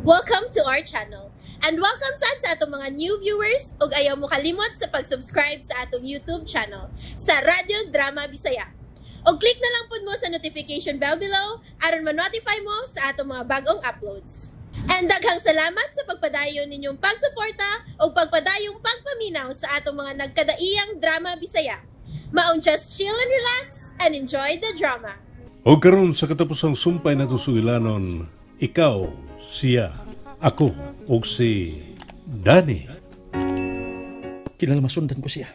Welcome to our channel. And welcome sad sa atong mga new viewers ug ayaw mo kalimot sa pag-subscribe sa atong YouTube channel sa Radyo Drama Bisaya. Og click na lang pud mo sa notification bell below aron ma-notify mo sa atong mga bagong uploads. And daghang salamat sa pagpadayon ninyong pagsuporta ug pagpadayong pagpaminaw sa atong mga nagkadaiyang drama Bisaya. Maong just chill and relax and enjoy the drama. O karon sa katapusang sumpay natong sugilanon, ikaw, siya, ako, ug si Danny. Kinahanglan masundan ko siya.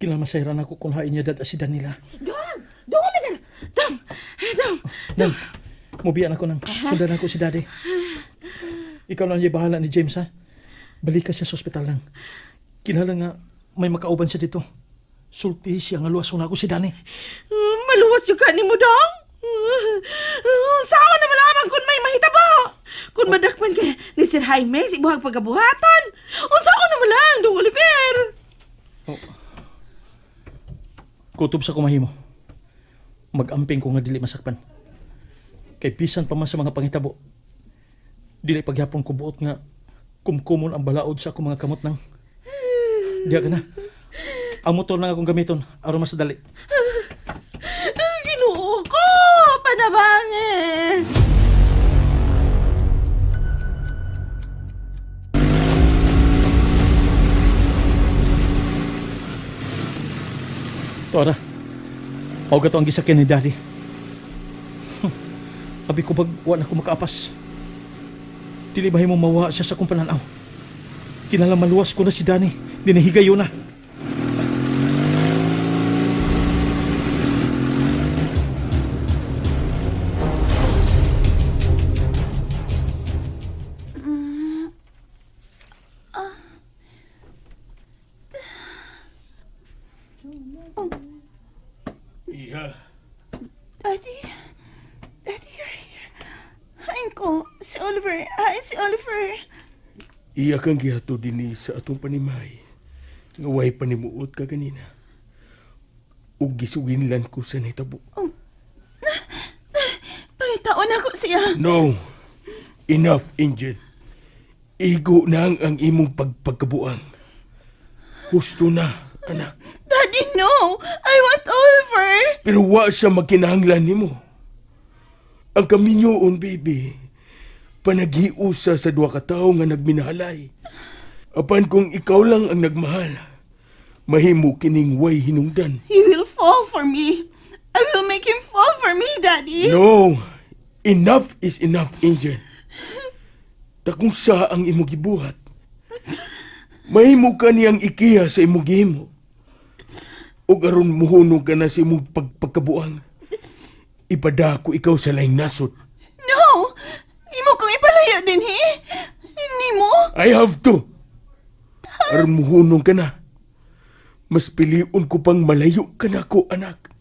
Kinahanglan masayran ako kung hain niya dad si Danila. Dong! Dong, Oliver! Dong! Dong! Nang, mubiyan ako nang. Sundan ako si Daddy. Ikaw lang yung bahala ni James, ha? Balik ka siya sa ospital lang. Kinahanglan nga may makauban siya dito. Sulti siya nga luwas na ako si Danny. Maluwas yung ka ni mo, Dong! Saan na malaman kung may mahitabo? Kung madakpan ka ni Sir Jaime sa ibuhag pagkabuhaton. Unsa ko na malang, Dong Oliver? Oh. Kutob sa kumahimo. Mag-amping ko nga dili masakpan. Kay bisan pa man sa mga pangitabo. Dili pagyapon ko buot nga kumkumon ang balaod sa akong mga kamot nang. Diya ka na. Ang motor lang akong gamiton aron mas dali. Ginoo ko, panabangin. Tora, mao gato ang gisakyan ni Daddy. Abi ko bag wa na ko makaapas. Dili ba himo mawa siya sa akong pananaw? Kinahanglan maluwas ko na si Danny. Dinahigayo na. Iha. Daddy, Daddy, you're here. Hain ko, si Oliver. Hain si Oliver. Iya kang gihato dinhi sa atong panimay. Nga way panimuot ka ganina. Ug gisuginlan ko sa nahitabo. Oh. Pangitaon ako siya. No. Enough, Angel. Igo na ang imong pagpagkabuang. Husto na, anak. Daddy, no! I want Oliver! Pero wa siya magkinahanglan nimo. Ang kaminyoon, baby, panaghiusa sa duha ka tawo nga nagminahalay. Apan kung ikaw lang ang nagmahal, mahimo kining way hinungdan. He will fall for me. I will make him fall for me, Daddy. No! Enough is enough, Angel. Takong sa ang imong gibuhat. Mahimo ka niyang ikiha sa imong gihimo. Ug aron muhunong ka na sa imong pagpagkabuang. Ipadako ikaw sa laing nasod. No! Imo kong ipalayo din, he? Hindi mo? I have to. Aron muhunong ka na. Mas piliun ko pang malayo ka na ko, anak.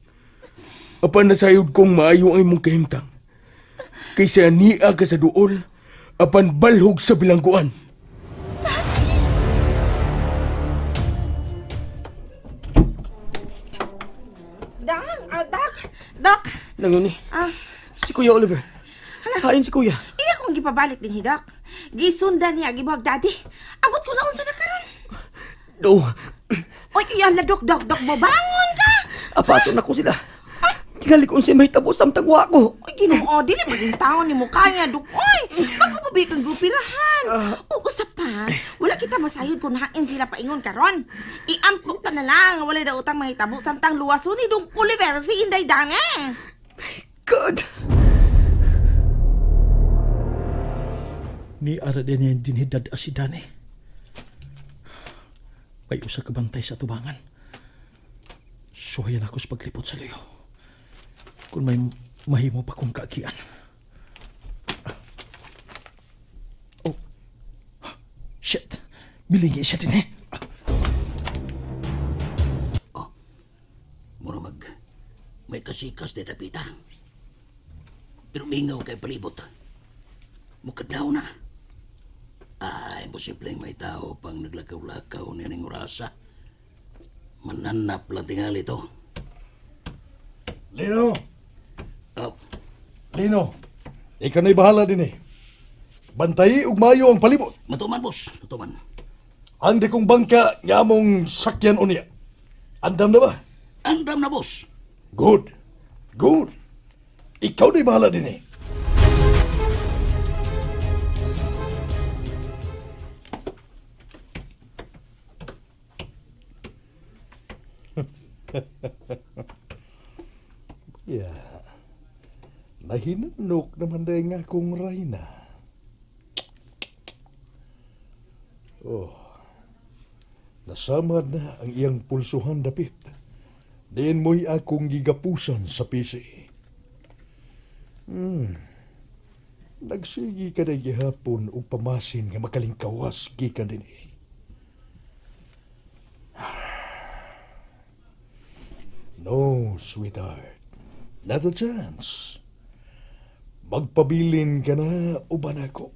Apan nasayod kong maayo ang imong kahimtang. Kaysa niya ka sa duol, apan balhog sa bilangguan. Dang, Dok. Nanguni. Ah. Si Kuya Oliver. Hain si Kuya. Iya kong gipabalik din, Dok. Gisundan niya gibuhag Daddy. Abot ko na unsa na karon. No. Oy, iya la Dok, Dok, Dok, mobangon ka. Apaso na ko sila. Tingali ko unsay mahitabo samtang wa ko. Oy, Ginoo, dili maging taon ni mo kaya, Dok. Oy, bago pa ba kang gupirahan? O usa pa, wala kita masayod kung hain sila paingon karon. Iampok ta na lang, wala daw utang mahitabo samtang luwason ni Dong Oliver si Inday Dange. God. Ni ara din niya dinhidad si Danny. May usa ka bantay sa tubangan. Suhayan ako sa paglipot sa luyo. Kung may mahimo pa kong kaagian. Oh. Shit. Bilingi siya din eh. Oh. Mura mag... May kasikas na dapita. Pero mingaw kay palibot. Mukadlaw na. Ah, imposibleng may tao pang naglakaw-lakaw niya ng orasa. Mananap lang tingali ito. Lino! Oh. Lino, ikaw na'y bahala din eh. Bantayi ug maayo ang palibot. Matuman, boss. Matuman. Ang dakong bangka nga among sakyan unya. Andam na ba? Andam na, boss. Good. Good. Ikaw na'y bahala din eh. Yeah. Nahinanok naman dahil nga akong Reyna. Oh. Nasamad na ang iyang pulsuhan dapit. Diin mo'y akong gigapusan sa pisi. Nagsigi ka na gihapon o pamasin nga makalingkawas gikan din eh. No, sweetheart. Not a chance. Magpabilin ka na uban ako.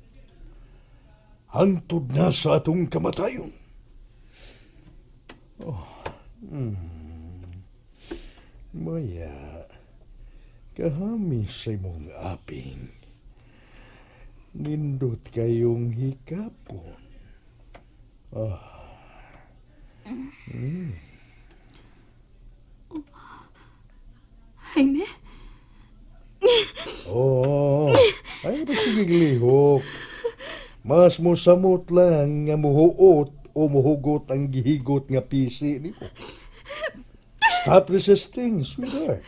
Hangtod na sa atong kamatayon. Oh. Maya, kahami sa imong aping. Nindot kayong hikapon. Ah. Jaime? Oo. Ay, ba sige lihok. Mas mosamot lang nga muhuot o muhugot ang gihigot nga pisi nimo. Stop resisting, sweetheart.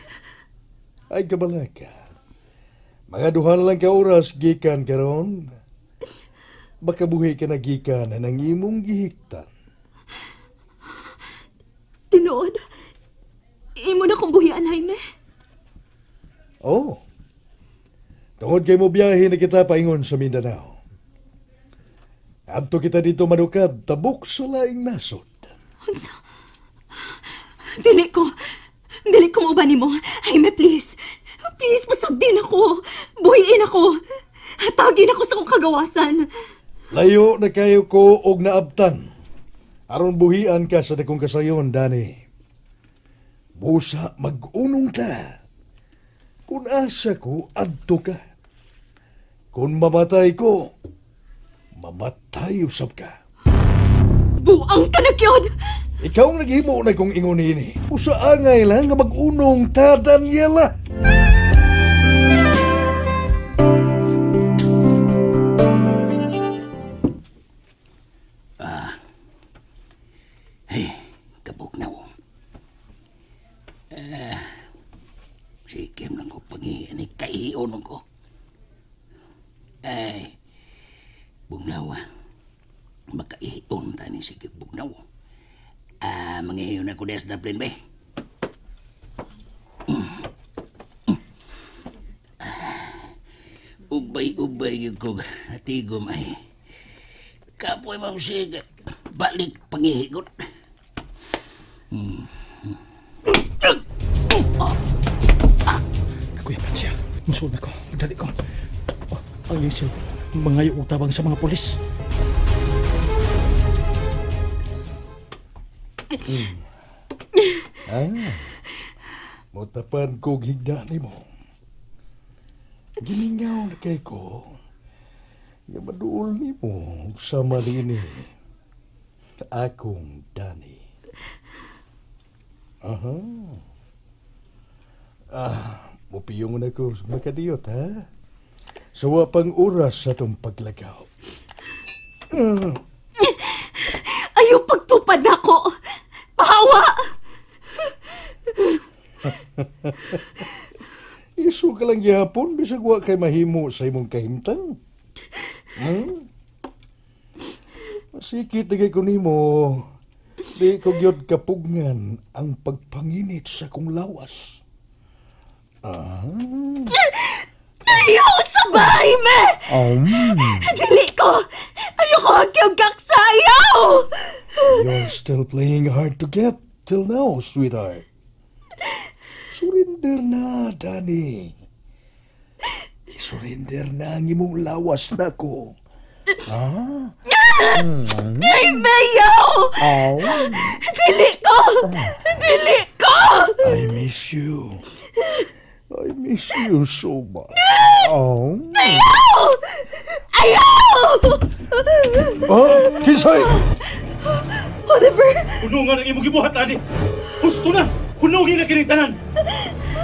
Ay, kabalaka. Mga duha na lang ka oras gikan karon. Baka buhi ka na gikan na ng imong gihiktan. Tinuod, imo na kong buhian, Jaime. Oh. Tungod kay mo biyahe na kita paingon sa Mindanao. Adto kita dito manukad, tabok sa laing nasod. Unsa? Dili ko mauban nimo. Jaime, please. Please, pasagdin ako. Buhiin ako. Hatagin ako sa kong kagawasan. Layo na kayo ko og naabtan. Aron buhian ka sa dakong kasayon, Dani. Busa, mag-unong ka. Kung asa ko, adto ka. Kung mamatay ko, mamatay usab ka. Buang ka na, Kyod! Ikaw ang naghimo na kong ingon ini. Usa angay lang nga mag-unong ta, Daniela. Hey, kabugnaw. Sige lang ko pangihin, kaiyon ko. Ay, bugnaw. Makaiyon ta ni sige bugnaw. Mangihiyon ako des na plane, be. Ubay-ubay yung kog natigom ay. Kapoy mong sige, balik pangihigot. Kuya Pansya, musul na ko. Dali ko. Oh, ang iyong cellphone. Mangayo og tabang sa mga polis. Motapan kog higda nimo. Gimingaw na kay ko. Nga maduol nimo sama nini. Akong Dani. Aha. Mupiyong na ko makadiyot, ha? Sa wapang oras sa itong paglagaw. Ayaw pagtupad na ako! Pahawa! Isu ka lang gihapon, bisag wa kay mahimo sa imong kahimtang. Masikit na kay ko nimo. Di ko gyud kapugngan ang pagpanginit sa kong lawas. Ayaw sa bahay, me! Dili ko! Ayoko hagyog kaksayaw! You're still playing hard to get till now, sweetheart. Surrender na, Danny. I-surrender na ang imong lawas na ko. Ay, mayaw! Dili ko! Dili ko! I miss you. I miss you so much. Oh. Ayaw! Ayaw! Oh, kinsay? Oliver! Hunungan ang imong gibuhat, Daddy! Husto na! Hunungin na kining tanan!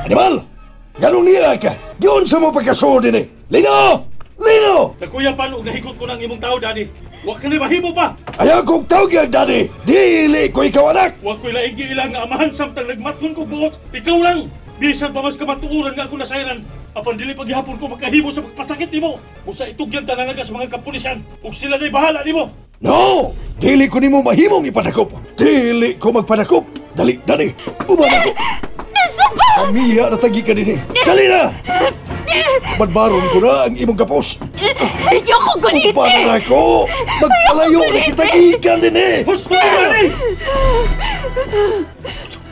Animal! Ganong niya ka? Giyon sa mo pagkasuod din eh! Lino! Lino! Nakuyapan og nahigot ko ng imong tao, Daddy! Wa ka ni mahimo pa! Ayaw kong tawag, Daddy! Dili ko ikaw, anak! Wa ko'y laing giila nga amahan samtang nagmatngon ko buot! Ikaw lang! Bisan pa mas kamatuoran nga ako nasayran! Apan dili paghihapon ko makahimo sa pagpasakit nimo! Usa itugyan tananaga sa mga kapulisan! Ug sila na'y bahala nimo! No! Dili ko nimo mahimong ipadakop! Dili ko magpadakop! Dali, dali! Uban ako! Pamiya na tagi ka din eh! Dali na! Badbaron ko na ang imong kapos! Ayoko gulite! Uban na ako! Magpalayo na kita gikan din eh! Husto na, Daddy!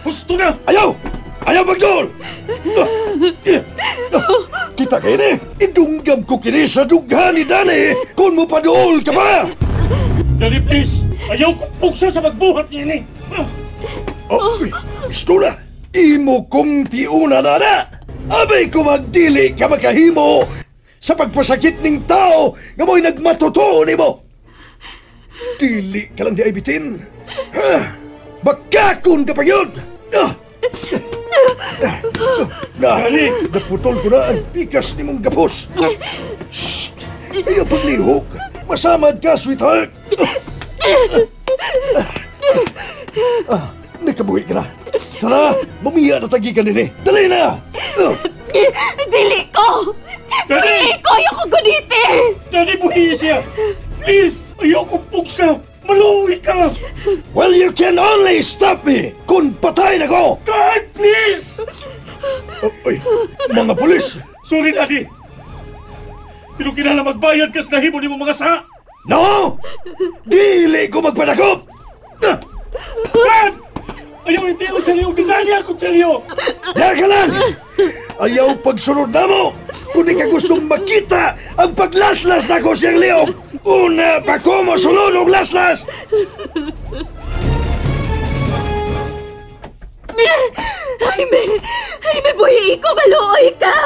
Husto na! Ayaw! Ayaw magdol! Kita kayo ni! Idunggam ko kini sa dughan ni Dani kung mo paduol ka pa! Daddy, please! Ayaw ko pugsa sa magbuhat niya ni! Oh, pistola! Imo kong tiuna na na! Abay ko magdili ka makahimo sa pagpasakit ning tao nga mo'y nagmatutuo nimo! Dili ka lang di ay bitin! Bakakon ka pa yun! Dali! Naputol ko na ang pikas ni mong gapos! Shh! Ayaw paglihok! Masamad ka, sweetheart! Nakabuhi ka na! Tara! Mamiya na tagi ka din eh! Dali na! Dili ko! Dali! Dili ko! Ayoko gunite! Daddy, buhiya siya! Please! Ayoko pugsa! Maluwi ka! Well, you can only stop me kung patay na ko! God, please! Ay, mga pulis! Sorry, Daddy! Pero kinahanglan magbayad ka sa nahimo nimo mga sala! No! Dili ko magpadakop! God! Ayaw itiyon sa liyo! Gitali ako sa liyo! Diyan ka lang! Ayaw pagsunod na mo! Kung di ka gustong makita ang paglaslas na ko siyang liyog! Una pa ko mosulod og laslas! Jaime! Jaime, buhi ko! Maluoy ka!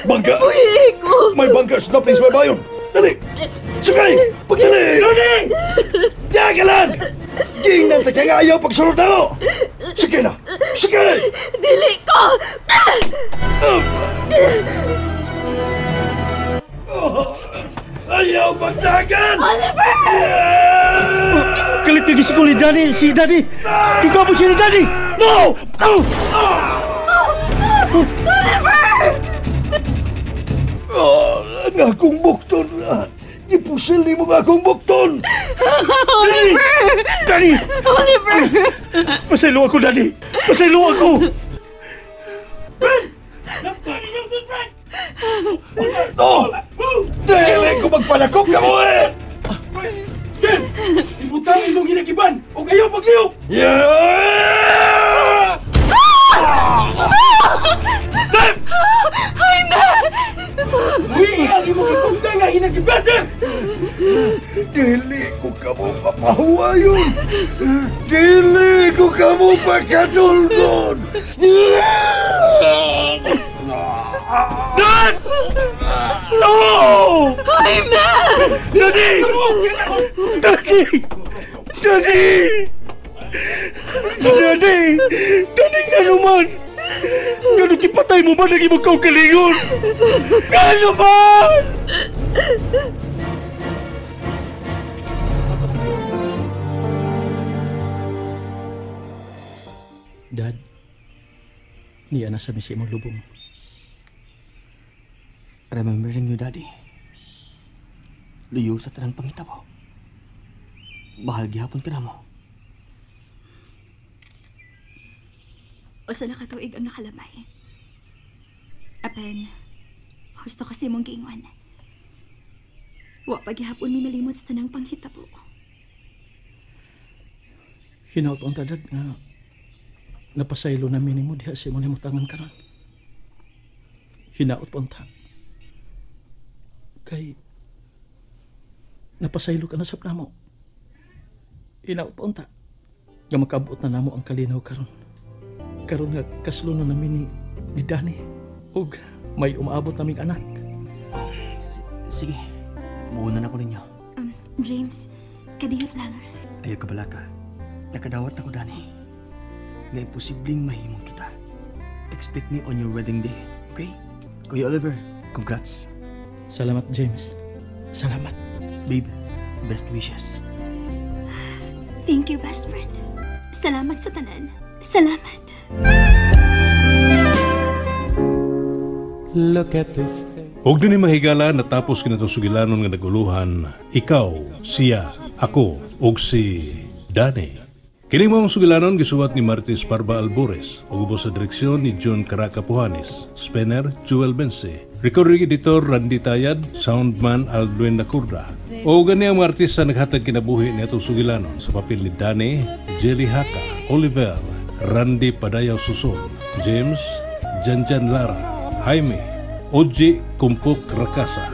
Bangka! Buhi ko! May bangka sa place may bayon! Dali! Sakay! Pagdali! Daddy! Diyan ka lang! Gingnan ta kaya ayaw pagsunod na mo! Sige na! Sige! Dili ko! Ayaw pagdagan! Oliver! Kalit na gising ko ni Daddy! Si Daddy! Ikaw po si Daddy! No! No! Oliver! Ang akong bukton! Gipusil ni mo ang akong bukton! Daddy! Daddy! Oliver! Pasaylo ako, Daddy! Pasaylo ako! No! Dili ko magpalakop ka mo eh! Sir! Ibutang imong ginagiban! O kayo paglihok! Yeah! Jaime! Uy! Ang imong itugtang nga ginagiban, sir! Dili ko kamo papahuwayon! Dili ko kamo pakadulgon! Dad! No! Jaime! Daddy! Daddy! Daddy! Daddy! Daddy, nga naman! Nga kipatay mo ba ng imong kaugalingon? Nga naman! Dad, niya na sa misi mong lubong. Remembering you, Daddy. Luyo sa tanang pangitabo. Mahal gihapon ka na mo. Usa na katuig ang nakalabay. Apan, husto kasi mong giingon. Wa pa gihapon mi malimot sa tanang panghitabo. Hinaut ang tadad nga napasaylo na minimo diha sa imong himutangan karon. Hinaut pa unta. Kay napasaylo ka na sab namo. Hinaut pa unta. Nga makaabot na namo ang kalinaw karon. Karon nga kaslo na namin ni Danny. Ug may umaabot naming anak. Sige, muuna na ko ninyo. James, kadiyot lang. Ayaw ka balaka. Nakadawat na ko, Dani. Nga imposibleng mahimong kita. Expect me on your wedding day, okay? Kuya Oliver, congrats. Salamat, James. Salamat. Babe, best wishes. Thank you, best friend. Salamat sa tanan. Salamat. Look at this. Og dinhi mahigala natapos kini atong sugilanon nga naguluhan, ikaw, siya, ako ug si Danny. Kini maong sugilanon gisuwat ni Martis Parba Albores ug ubos sa direksyon ni John Caraca Puhanes, Spenner Jewel Bense, recording editor Randy Tayad, soundman Aldwin Nakurda. O gani ang mga artista naghatag kinabuhi ni atong sugilanon sa papel ni Danny, Jelly Haka, Oliver, Randy Padayaw Suson, James, Janjan Lara, Jaime, Oji Kumpok Rakasa,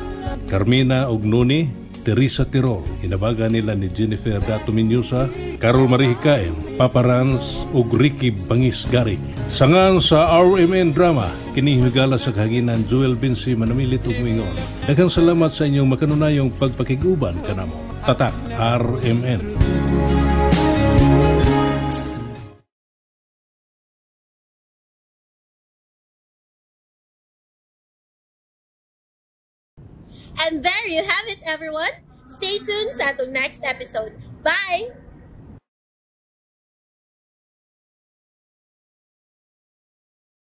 Carmina ug Noni, Teresa Tirol, hinabaga nila ni Jennifer Dato Minyusa, Carol Marihikain, Papa Rans ug Ricky Bangis Garing. Sangan sa RMN Drama, kini higala sa kahanginan Joel Vinci manamilit ug moingon. Daghang salamat sa inyong makanunayong pagpakig-uban kanamo. Tatak RMN. And there you have it, everyone. Stay tuned sa atong next episode. Bye!